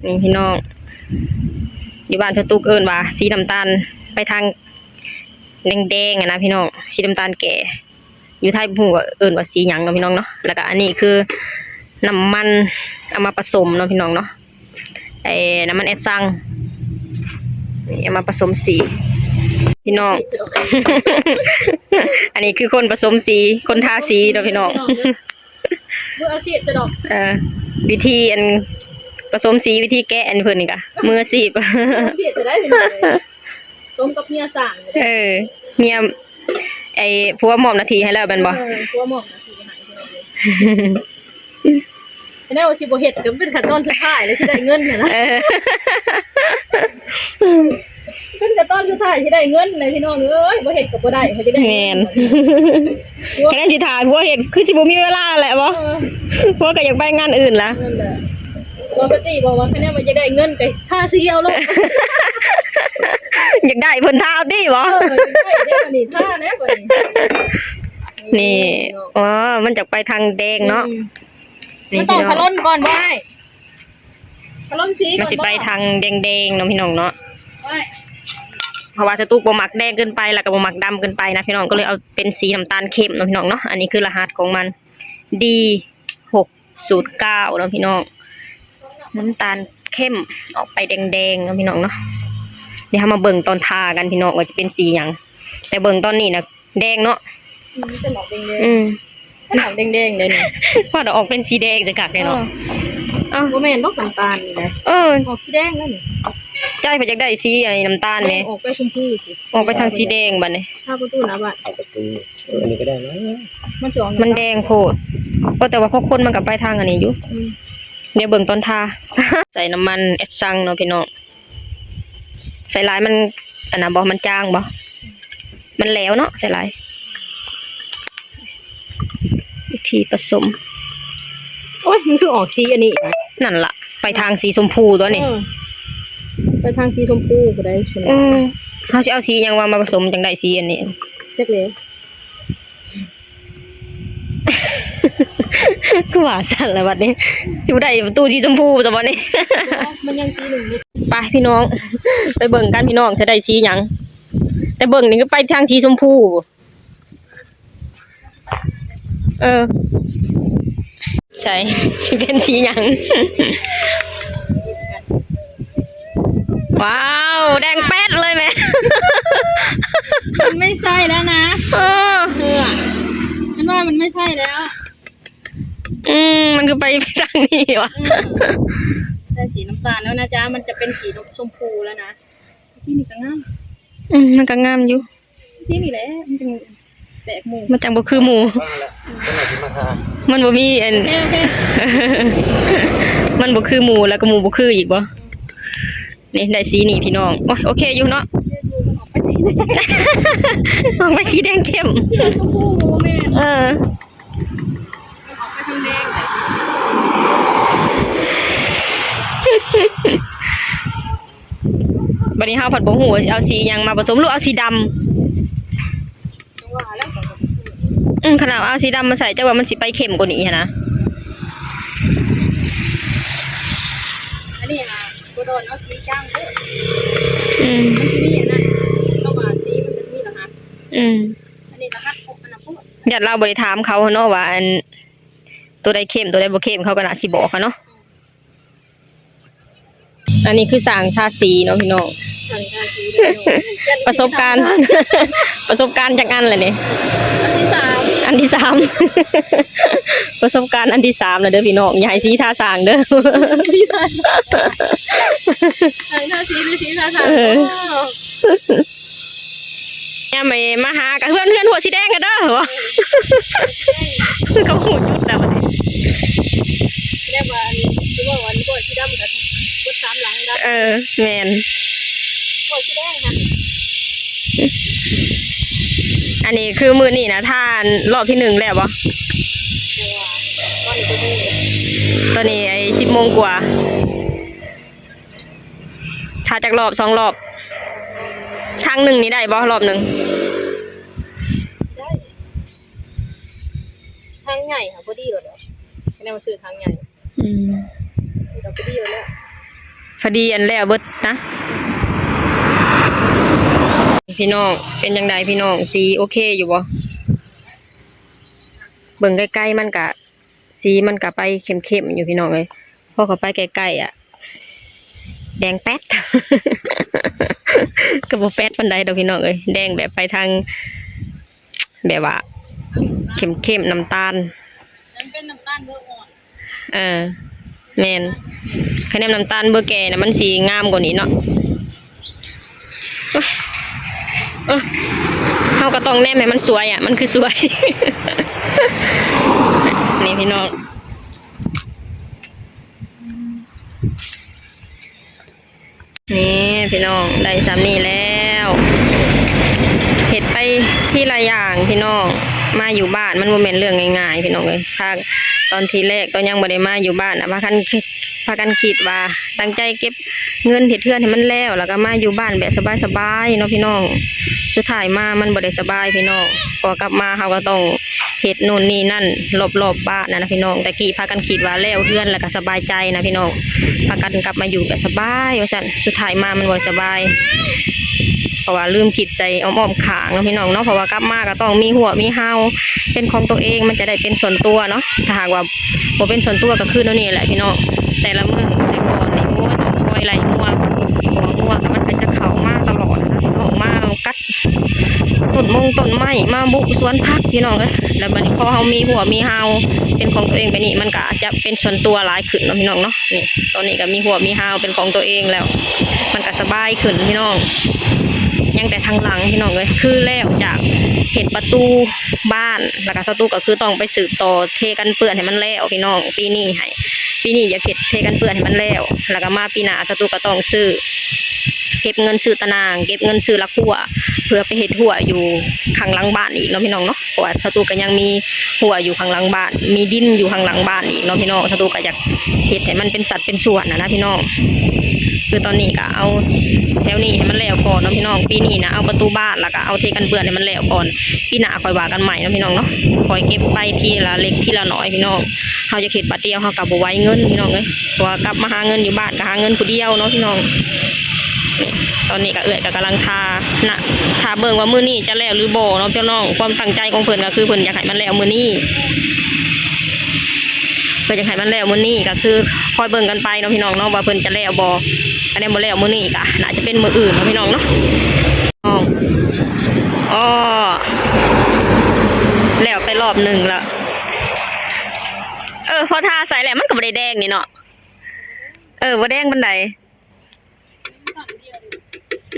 ນີ້ພີ່ນ້ອງ ຢູ່ບ້ານສະຕຸກເອີ້ນວ່າສີນ້ຳຕານໄປທາງແດງໆ ຫັ້ນນະພີ່ນ້ອງ ສີນ້ຳຕານແກ່ ຢູ່ໄທບໍ່ຮູ້ວ່າເອີ້ນວ່າສີຫຍັງເນາະພີ່ນ້ອງເນາະ. ແລ້ວກະອັນນີ້ຄືນ້ຳມັນເອົາມາປະສົມເນາະພີ່ນ້ອງເນາະ ໄອ້ນ້ຳມັນແອັດຊັງ ນີ້ເອົາມາປະສົມສີພີ່ນ້ອງ. ອັນນີ້ຄືຄົນປະສົມສີ ຄົນທາສີເນາະພີ່ນ້ອງ. ມືອາຊີບຈະດອກ ເອີ ວິທີອັນປະສົມສີ ວິທີແກະອັນເພິ່ນນີ້ກະມືອາຊີບ ມືອາຊີບຈະໄດ້ພີ່ນ້ອງເອີຍ ສົມກັບເມຍສ້າງຢູ່ເດ້. ເອີ ເມຍ ໄອ້ຜົວມອບໜ້າທີ່ໃຫ້ແລ້ວແມ່ນບໍ່? ເອີ ຜົວມອບໜ້າທີ່ໃຫ້ພີ່ນ້ອງເອີຍ ແນວວ່າຊິບໍ່ເຮັດກໍເປັນຂັ້ນຕອນສຸດທ້າຍແລ້ວຊິໄດ້ເງິນຫັ້ນນະ ເອີ ເປັນຂັ້ນຕອນສຸດທ້າຍຊິໄດ້ເງິນແຫຼະພີ່ນ້ອງເອີຍ ບໍ່ເຮັດກໍບໍ່ໄດ້ ເຂົາຈະໄດ້ເງິນ. ແມ່ນ ຄັນຊິຖ້າຜົວເຮັດຄືຊິບໍ່ມີເວລາແຫຼະບໍ່? ເອີ ຜົວກໍຢາກໄປງານອື່ນລະ. ນັ້ນແຫຼະ ປົກກະຕິບອກວ່າຄັນແມ່ນວ່າຢາກໄດ້ເງິນກໍທາສີເອົາໂລດ ຢາກໄດ້ເພິ່ນທາເອົາຕິບໍ່? ເອີ ຢາກໄດ້ເດ້ບັດນີ້ ທາແລ້ວບັດນີ້. ນີ້ ອໍ ມັນຈະໄປທາງແດງເນາະ. ອືມ ນີ້ ມັນຕ້ອງ ພີ່ນ້ອງ ຄະລົນກ່ອນບໍ່ອ້າຍ? ຄະລົນສີກ່ອນ ມັນຊິໄປທາງແດງໆ ເນາະພີ່ນ້ອງເນາະ ເພາະວ່າສະຕຸກບໍ່ມັກແດງເກີນໄປ ແລ້ວກໍບໍ່ມັກດຳເກີນໄປນະພີ່ນ້ອງ ກໍເລີຍເອົາເປັນສີນ້ຳຕານເຂັ້ມເນາະພີ່ນ້ອງເນາະ. ອັນນີ້ຄືລະຫັດຂອງມັນ ດີ ຫົກສູນເກົ້າເນາະພີ່ນ້ອງ ນ້ຳຕານເຂັ້ມອອກໄປແດງໆ ເນາະພີ່ນ້ອງເນາະ. ດຽວເຮົາມາເບິ່ງຕອນທາກັນພີ່ນ້ອງວ່າຈະເປັນສີຫຍັງ ແຕ່ເບິ່ງຕອນນີ້ນະແດງເນາະ. ອືມ ມັນຈະອອກແດງໆ ອືມ ມັນອອກແດງໆ ເດ້ນີ້ ພາດອອກເປັນສີແດງຈະຄັກແທ້ເນາະ. ເອີ ເອົ້າ ບໍ່ແມ່ນດອກນ້ຳຕານນີ້ນະ ເອີ ອອກສີແດງແລ້ວນີ້. ໃຈເພິ່ນຢາກໄດ້ສີໄອ້ນ້ຳຕານແໝ່ ອອກໄປຊົມພູຊິ ອອກໄປທາງສີແດງບັດນີ້ ທາປະຕູໜ້າບ້ານ ທາປະຕູ. ເອີ ອັນນີ້ກໍໄດ້ນະ ມັນຊິອອກ ມັນແດງໂພດ. ໂອ້ ແຕ່ວ່າພໍຄົນມັນກໍໄປທາງອັນນີ້ຢູ່. ອືມ ດຽວເບິ່ງຕອນທາ ໃສ່ນ້ຳມັນແອັດຊັງເນາະພີ່ນ້ອງ. ໃສ່ຫຼາຍມັນອັນນະບໍ່ ມັນຈາງບໍ່ ມັນແຫຼວເນາະ ໃສ່ຫຼາຍ. ວິທີປະສົມ ໂອ້ຍ ມັນຄືອອກສີອັນນີ້ນະ. ນັ້ນລະ ໄປທາງສີຊົມພູຕົວນີ້ ເອີ ໄປທາງສີຊົມພູກໍໄດ້. ອືມ ເຮົາຊິເອົາສີຫຍັງວ່າມາປະສົມຈັ່ງໄດ້ສີອັນນີ້? ຈັກແຫຼະ ຄືວ່າຊັ້ນລະບັດນີ້ ຊິບໍ່ໄດ້ປະຕູສີຊົມພູຊະບັດນີ້. ມັນຍັງສີໜຶ່ງນິດ. ໄປພີ່ນ້ອງ ໄປເບິ່ງກັນພີ່ນ້ອງ ຈະໄດ້ສີຫຍັງ ແຕ່ເບິ່ງນີ້ຄືໄປທາງສີຊົມພູ. ເອີ ໃຊ່ ຊິເປັນສີຫຍັງ? ວ້າວ ແດງແປັດເລີຍແມ່. ມັນໄມ່ໃຊ່ແລ້ວນະ ເອີ ເອີ ມັນວ່າມັນໄມ່ໃຊ່ແລ້ວ. ອືມ ມັນຄືໄປທາງນີ້ວະ? ອືມ ໃສ່ສີນ້ຳຕານແລ້ວນະຈ໊ະ ມັນຈະເປັນສີຊົມພູແລ້ວນະ. ສີນີ້ກໍງາມ ອືມ ມັນກໍງາມຢູ່ ສີນີ້ແຫຼະ ມັນຈັ່ງ ແປກໝູ່ ມັນຈັ່ງບໍ່ຄືໝູ່ ມັນບໍ່ມີອັນ ໂອເຄ ໂອເຄ ມັນບໍ່ຄືໝູ່ ແລ້ວກໍໝູ່ບໍ່ຄືອີກບໍ່? ນີ້ໄດ້ສີນີ້ພີ່ນ້ອງ ໂອ້ຍ ໂອເຄຢູ່ເນາະ ອອກໄປສີແດງເຂັ້ມ ຊມພູກໍບໍ່ແມ່ນ ເອີ ມັນອອກໄປທາງແດງ ບັດນີ້ເຮົາພັດບໍ່ຮູ້ວ່າຊິເອົາສີຫຍັງມາປະສົມ ຫຼືເອົາສີດຳ. ອືມ ຂະໜາດເອົາສີດຳມາໃສ່ ຈັກວ່າມັນຊິໄປເຂັ້ມກວ່ານີ້ຫັ້ນນະ. ອັນນີ້ຫາບໍ່ດອນເອົາສີຈາງເດີ ອືມ ມັນຊິມີອັນນັ້ນ ເພາະວ່າສີມັນກໍຊິມີລະຫັດ ອືມ ອັນນີ້ລະຫັດ ອັນນັ້ນ ຢ້ານລາວບໍ່ໄດ້ຖາມເຂົາເນາະວ່າ ອັນ ໂຕໃດເຂັ້ມ ໂຕໃດບໍ່ເຂັ້ມ ເຂົາກໍໜ້າຊິບອກຫັ້ນເນາະ. ອັນນີ້ຄືຊ່າງທາສີເນາະພີ່ນ້ອງ ຊ່າງທາສີເດີພີ່ນ້ອງ ປະສົບການ ປະສົບການຈັກອັນແລ້ວນີ້ ອັນທີສາມ ອັນທີສາມ ປະສົບການອັນທີສາມແລ້ວເດີພີ່ນ້ອງ ຢ່າໃຫ້ສີທາຊ່າງເດີ ໃຫ້ທາສີຫຼືສີທາຊ່າງ ເອີ ເນາະ. ຍາມໄອ້ມາຫາກະເຮືອນ ເຮືອນຫົວສີແດງກະເດີ ກະຮູ້ຈຸດແລ້ວບັດນີ້ ແລ້ວວ່າອັນ ຄືວ່າອັນຫົວສີດຳກະເບິດສາມຫຼັງດຳ ເອີ ແມ່ນ ຫົວສີແດງຫັ້ນ ອັນນີ້ຄືມື້ນີ້ນະ ທາອັນຮອບທີໜຶ່ງແລ້ວບໍ່? ຕອນນີ້ໄອ້ສິບໂມງກວ່າ ຖ້າຈັກຮອບ ສອງຮອບ ທາງໜຶ່ງນີ້ໄດ້ບໍ່ ຮອບໜຶ່ງ? ໄດ້ ທາງໃຫຍ່ຫາພໍດີໂລດແຫຼະ ແນວວ່າຊື້ທາງໃຫຍ່ ອືມ ກໍພໍດີໂລດແຫຼະ พอดีอันแล้วเบิดนะ พี่น้อง เป็นจั่งใดพี่น้อง สีโอเคอยู่บ่ เบิ่งใกล้ๆ มันกะ สีมันกะไปเข้มๆ อยู่พี่น้องเอ้ย พอเข้าไปใกล้ๆ อะ แดงแป๊ด ก็บ่แป๊ดปานใดดอกพี่น้องเอ้ย แดงแบบไปทาง แบบว่า เข้มๆ น้ำตาล มันเป็นน้ำตาลเบอร์อ่อน เออ แม่น คะแนนน้ำตาลเบอร์แก่น่ะ มันสิงามกว่านี้เนาะ โอ๊ย เออ เฮาก็ต้องแนมให้มันสวยอะ มันคือสวย นี่พี่น้อง นี่พี่น้อง ได้ส่ำนี้แล้ว เฮ็ดไปทีละอย่างพี่น้อง มาอยู่บ้านมันบ่แม่นเรื่องง่ายๆ พี่น้องเอ้ย ภาค ตอนทีแรกตอนยังบ่ได้มาอยู่บ้านน่ะ พากันคิด พากันคิดว่าตั้งใจเก็บเงินเฮ็ดเฮือนให้มันแล้ว แล้วก็มาอยู่บ้านแบบสบายๆ เนาะพี่น้อง สุดท้ายมามันบ่ได้สบายพี่น้อง พอกลับมาเฮาก็ต้องเฮ็ดโน่นนี่นั่นรอบๆ บ้านนั่นนะพี่น้อง แต่กี้พากันคิดว่าแล้วเฮือนแล้วก็สบายใจนะพี่น้อง พากันกลับมาอยู่แบบสบายว่าซั่น สุดท้ายมามันบ่สบาย เพราะว่าลืมคิดใส่อ้อมๆ ข้างเนาะพี่น้องเนาะ เพราะว่ากลับมาก็ต้องมีฮั้วมีฮาวเป็นของตัวเอง มันจะได้เป็นส่วนตัวเนาะ ถ้าหากว่าบ่เป็นส่วนตัวก็คือแนวนี้แหละพี่น้อง แต่ละมื้อแต่ก่อนนี่ โอ้ย ต้องคอยไล่งัว เพราะว่างัวก็มันก็จะเข้ามาตลอดนะพี่น้อง มากัด ต้นมงต้นไม้ มาบุกสวนผักพี่น้องเอ้ย แล้วบัดนี้พอเฮามีฮั้วมีฮาวเป็นของตัวเองไปนี่ มันก็จะเป็นส่วนตัวหลายขึ้นเนาะพี่น้องเนาะ นี่ ตอนนี้ก็มีฮั้วมีฮาวเป็นของตัวเองแล้ว มันก็สบายขึ้นพี่น้อง ยังแต่ทางหลังพี่น้องเอ้ย คือแล้วจากเฮ็ดประตูบ้าน แล้วก็สตูก็คือต้องไปสืบต่อเทกันเปื้อนให้มันแล้วพี่น้อง ปีนี้ให้ ปีนี้อยากเฮ็ดเทกันเปื้อนให้มันแล้ว แล้วก็มาปีหน้าสตูก็ต้องซื้อ เก็บเงินซื้อตะนาง เก็บเงินซื้อหลักฮั้ว เพื่อไปเฮ็ดฮั้วอยู่ข้างหลังบ้านอีกเนาะพี่น้องเนาะ เพราะว่าสตูก็ยังมีฮั้วอยู่ข้างหลังบ้าน มีดินอยู่ข้างหลังบ้านอีกเนาะพี่น้อง สตูก็อยากเฮ็ดให้มันเป็นสัดเป็นส่วนน่ะนะพี่น้อง คือตอนนี้ก็เอาแถวนี้ให้มันแล้วก่อนเนาะพี่น้อง ปีนี้นะเอาประตูบ้าน แล้วก็เอาเทกันเปื้อนให้มันแล้วก่อน ปีหน้าค่อยว่ากันใหม่เนาะพี่น้องเนาะ ค่อยเก็บไปทีละเล็กทีละน้อยพี่น้อง เฮาอยากเฮ็ดบาดเดียวเฮาก็บ่ไหวเงินพี่น้องเอ้ย เพราะว่ากลับมาหาเงินอยู่บ้านก็หาเงินผู้เดียวเนาะพี่น้อง นี่ ตอนนี้ก็เอื้อยก็กำลังทานะ ถ้าเบิ่งว่ามื้อนี้จะแล้วหรือบ่เนาะพี่น้อง ความตั้งใจของเพิ่นก็คือเพิ่นอยากให้มันแล้วมื้อนี้ เพิ่นอยากให้มันแล้วมื้อนี้ ก็คือคอยเบิ่งกันไปเนาะพี่น้องเนาะ ว่าเพิ่นจะแล้วบ่ คันแม่นบ่แล้วมื้อนี้ก็น่าจะเป็นมื้ออื่นเนาะพี่น้องเนาะ อ้อ แล้วไปรอบหนึ่งแล้ว เออ พอทาใส่แล้วมันก็บ่ได้แดงนี่เนาะ เออ บ่แดงปานใด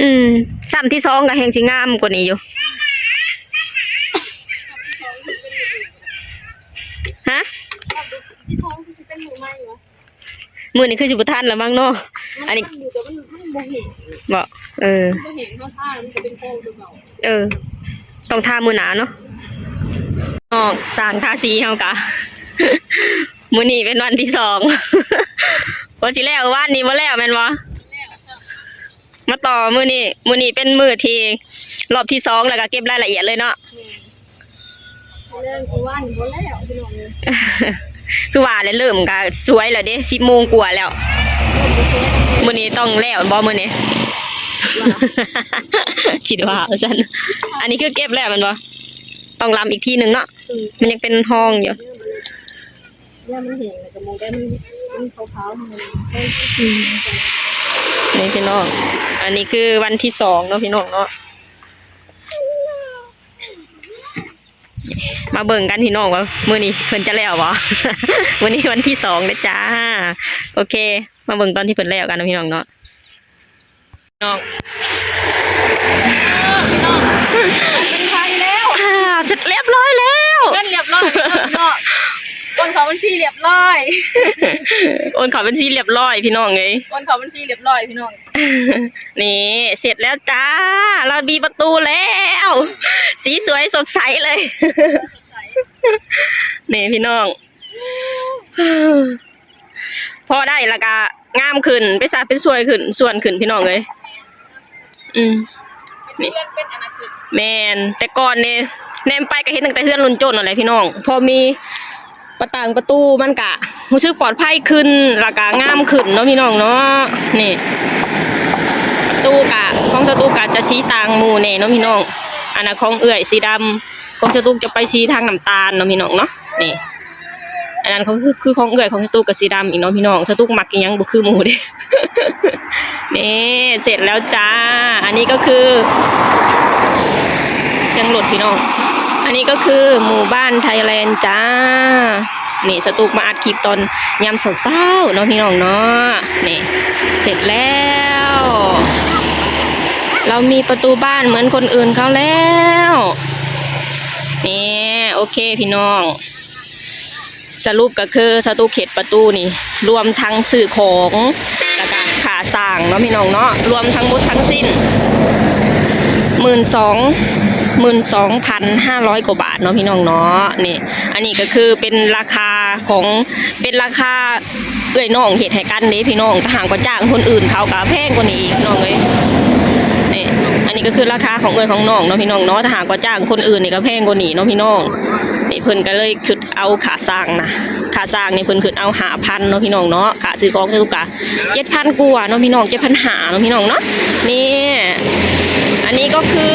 อืม ซ้ำที่สองก็แฮ่งสิงามกว่านี้อยู่ ฮะ ที่สองคือสิเป็นมื้อใหม่วะ มื้อนี้คือสิบ่ทันแล้วมั้งเนาะ อันนี้ มันทันอยู่ แต่มัน มันบ่แห้ง บ่ เออ มันบ่แห้ง เฮาทามันก็เป็นโครงคือเก่า เออ ต้องทามื้อหน้าเนาะ น้องช่างทาสีเฮากะ มื้อนี้เป็นวันที่สอง ว่าสิแล้ว วานนี้บ่แล้วแม่นบ่ มาต่อมื้อนี้ มื้อนี้เป็นมื้อที่รอบที่สอง แล้วก็เก็บรายละเอียดเลยเนาะ แม่น เรื่องของวานนี้บ่แล้วพี่น้องเอ้ย คือว่าแล้ว เริ่มก็สวยแล้วเด้ สิบโมงกว่าแล้ว เริ่มบ่สวยแล้ว มื้อนี้ต้องแล้วบ่มื้อนี้ ว่า คิดว่าว่าซั่น อันนี้คือเก็บแล้วแม่นบ่ ต้องลำอีกทีหนึ่งเนาะ อืม มันยังเป็นห้องอยู่ เนี่ยมันแห้งแล้วก็มองได้มัน มันขาวๆ มัน อืม นี่พี่น้อง อันนี้คือวันที่สองเนาะพี่น้องเนาะ มาเบิ่งกันพี่น้องว่ามื้อนี้เพิ่นจะแล้วบ่ มื้อนี้วันที่สองเด้อจ้า โอเค มาเบิ่งตอนที่เพิ่นแล้วกันเนาะพี่น้องเนาะ น้อง เออ พี่น้อง เป็นไทยแล้ว อ่า เสร็จเรียบร้อยแล้ว เงินเรียบร้อยแล้วพี่น้อง โอนเข้าบัญชีเรียบร้อย โอนเข้าบัญชีเรียบร้อยพี่น้องเอ้ย โอนเข้าบัญชีเรียบร้อยพี่น้อง นี่ เสร็จแล้วจ้า เรามีประตูแล้ว สีสวยสดใสเลย นี่พี่น้อง พอได้แล้วก็งามขึ้น เป็นสัดเป็นส่วนขึ้น ส่วนขึ้นพี่น้องเอ้ย อืม เป็นเพื่อนเป็นอันนั้นขึ้น แม่น แต่ก่อนนี่แนมไปก็เห็นตั้งแต่เฮือนคนจนนั่นแหละพี่น้อง พอมี ປະຕ່າງປະຕູມັນກະຮູ້ສຶກປອດໄພຂຶ້ນ ແລ້ວກະງາມຂຶ້ນເນາະພີ່ນ້ອງເນາະ. ນີ້ ປະຕູກະ ຂອງສະຕຸກກະຈະສີຕ່າງໝູ່ແດ່ເນາະພີ່ນ້ອງ. ອັນນັ້ນຂອງເອື້ອຍສີດຳ ຂອງສະຕຸກຈະໄປສີທາງນ້ຳຕານເນາະພີ່ນ້ອງເນາະ. ນີ້ ອັນນັ້ນຂອງ ຄື ຄືຂອງເອື້ອຍ ຂອງສະຕຸກກະສີດຳອີກເນາະພີ່ນ້ອງ. ສະຕຸກມັກອີ່ຫຍັງບໍ່ຄືໝູ່ເດ້. ນີ້ ເສັດແລ້ວຈ້າ. ອັນນີ້ກໍຄື ສຽງລົດພີ່ນ້ອງ. ອັນນີ້ກໍຄືໝູ່ບ້ານໄທແລນຈ້າ. ນີ້ ສະຕຸກມາອັດຄລິບຕອນຍາມເຊົ້າໆເນາະພີ່ນ້ອງເນາະ. ນີ້ ເສັດແລ້ວ. ເຮົາມີປະຕູບ້ານເໝືອນຄົນອື່ນເຂົາແລ້ວ. ນີ້ ໂອເຄພີ່ນ້ອງ. ສະຫຼຸບກໍຄືສະຕຸກເຮັດປະຕູນີ້ ລວມທັງຊື້ຂອງ ແລ້ວກະຄ່າສ້າງເນາະພີ່ນ້ອງເນາະ, ລວມທັງໝົດທັງສິ້ນ ໝື່ນສອງ ໝື່ນສອງພັນຫ້າຮ້ອຍກວ່າບາດເນາະພີ່ນ້ອງເນາະ. ນີ້ ອັນນີ້ກໍຄືເປັນລາຄາຂອງ ເປັນລາຄາເອື້ອຍນ້ອງເຮັດໃຫ້ກັນເດ້ພີ່ນ້ອງ. ຖ້າຫາກວ່າຈ້າງຄົນອື່ນເຂົາກໍແພງກວ່ານີ້ອີກນ້ອງເອີຍ. ນີ້ ອັນນີ້ກໍຄືລາຄາຂອງເອື້ອຍຂອງນ້ອງເນາະພີ່ນ້ອງເນາະ, ຖ້າຫາກວ່າຈ້າງຄົນອື່ນນີ້ກໍແພງກວ່ານີ້ເນາະພີ່ນ້ອງ. ນີ້ເພິ່ນກໍເລີຍຄິດ ເອົາຄ່າສ້າງນະ ຄ່າສ້າງນີ້ເພິ່ນຂຶ້ນເອົາຫ້າພັນເນາະພີ່ນ້ອງເນາະ. ຄ່າຊື້ຂອງສະຕຸກກະເຈັດພັນກວ່າເນາະພີ່ນ້ອງ, ເຈັດພັນຫ້າເນາະພີ່ນ້ອງເນາະ. ນີ້ ອັນນີ້ກໍຄື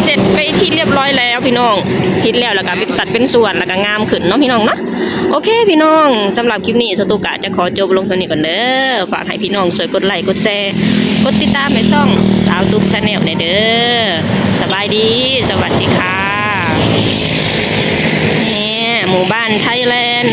ເສັດໄປທີ່ຮຽບຮ້ອຍແລ້ວພີ່ນ້ອງ, ເຮັດແລ້ວ ແລ້ວກະເປັນສັດເປັນສ່ວນ ແລ້ວກະງາມຂຶ້ນເນາະພີ່ນ້ອງເນາະ. ໂອເຄພີ່ນ້ອງ, ສຳລັບຄລິບນີ້ສະຕຸກກະຈະຂໍຈົບລົງເທົ່ານີ້ກ່ອນເດີ. ຝາກໃຫ້ພີ່ນ້ອງຊ່ວຍກົດໄລ ກົດແຊ ກົດຕິດຕາມໃຫ້ຊ່ອງສາວຕຸກ Channel ແດ່ເດີ. ສະບາຍດີ ສະຫວັດດີຄ່ະ. ນີ້ ໝູ່ບ້ານໄທແລນ